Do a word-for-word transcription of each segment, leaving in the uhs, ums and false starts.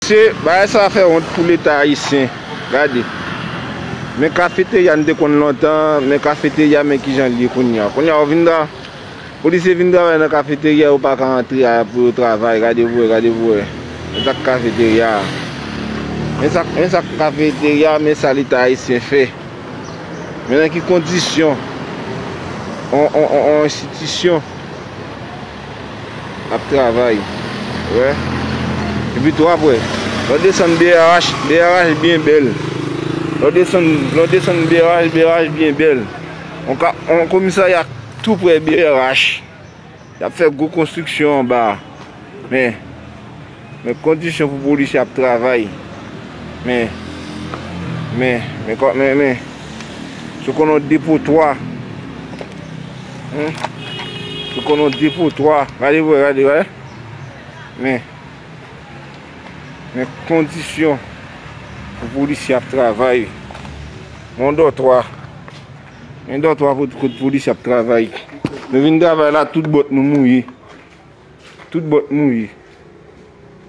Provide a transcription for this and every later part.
Mesye, bagay sa fè wont pou Leta ayisyen. Gade. Men kafeterya n te konn lontan, men kafeterya, men kijan l ye kounye a. Kounye a, w vin la, polisye vin travay nan kafeterya, yo pa ka antre a pou yo travay. Gade pou w wè, gade pou w wè. Men sa k kafeterya a. Men sa, men sa k kafeterya a, men sa Leta ayisyen fè. Men nan ki kondisyon on, on, on, on enstitisyon ap travay. Wè. Epi tou apre, lè w desann B R H, B R H byen bèl. Lè w desann, lè w desann B R H, B R H byen bèl. On ka, on komisarya tou prè B R H. Y ap fè gwo konstriksyon anba a. Men, men kondisyon pou polisye ap travay. Men, men, men, kò- men, men, sou konnen depotwa. Hein? Sou konnen depotwa. Gade vre, gade, gade. Men, men kondisyon pou polisye ap travay. Yon dòtwa. Men dòtwa kot, kot polisye ap travay. Nou vin travay la, tout bòt nou mouye. Tout bòt mouye.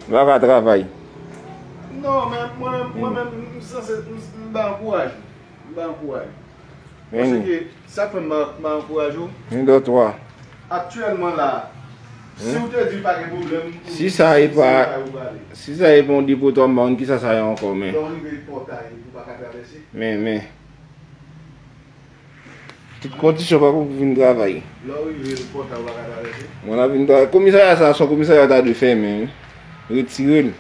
Nou pa ka travay. Non, men mwen menm, mwen menm, m sanse, m, m ba ankouraje. M ba ankouraje. Men Paske sa k fè m ba, m ba ankouraje w. Men dòtwa. Aktyèlman la, si w te di pa gen pwoblèm, si sa e pa, si sa e pa yon depotwa, m pa konn kisa sa ye ankò, men. Lè w rive pòtay, ou pa ka travèse. Men, men. Tout kondisyon pa pou vin travay. Lè w rive pòtay, ou pa ka travèse. Mwen la vin travay. Komisarya sa, se yon komisarya ta dwe fèmen, wi. Retire l.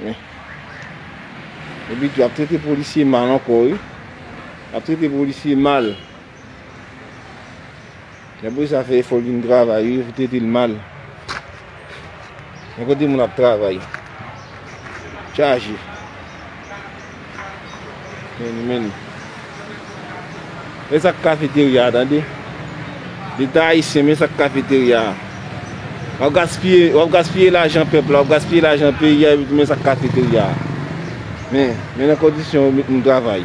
Men. Epi tou, y ap trete polisye mal ankò, wi. Y ap trete polisye mal. Lè polisye a fè efò l vin travay, wi, yo trete l mal. Men kote moun ap travay. Chaje. Men, men. Men sa k kafeterya a, tande. Leta ayisyen, men sa k kafeterya a. W ap gaspiye, w ap gaspiye lajan pèp la, w ap gaspiye lajan peyi a, epi men sa k kafeterya a. Men, men nan kondisyon yo met moun travay.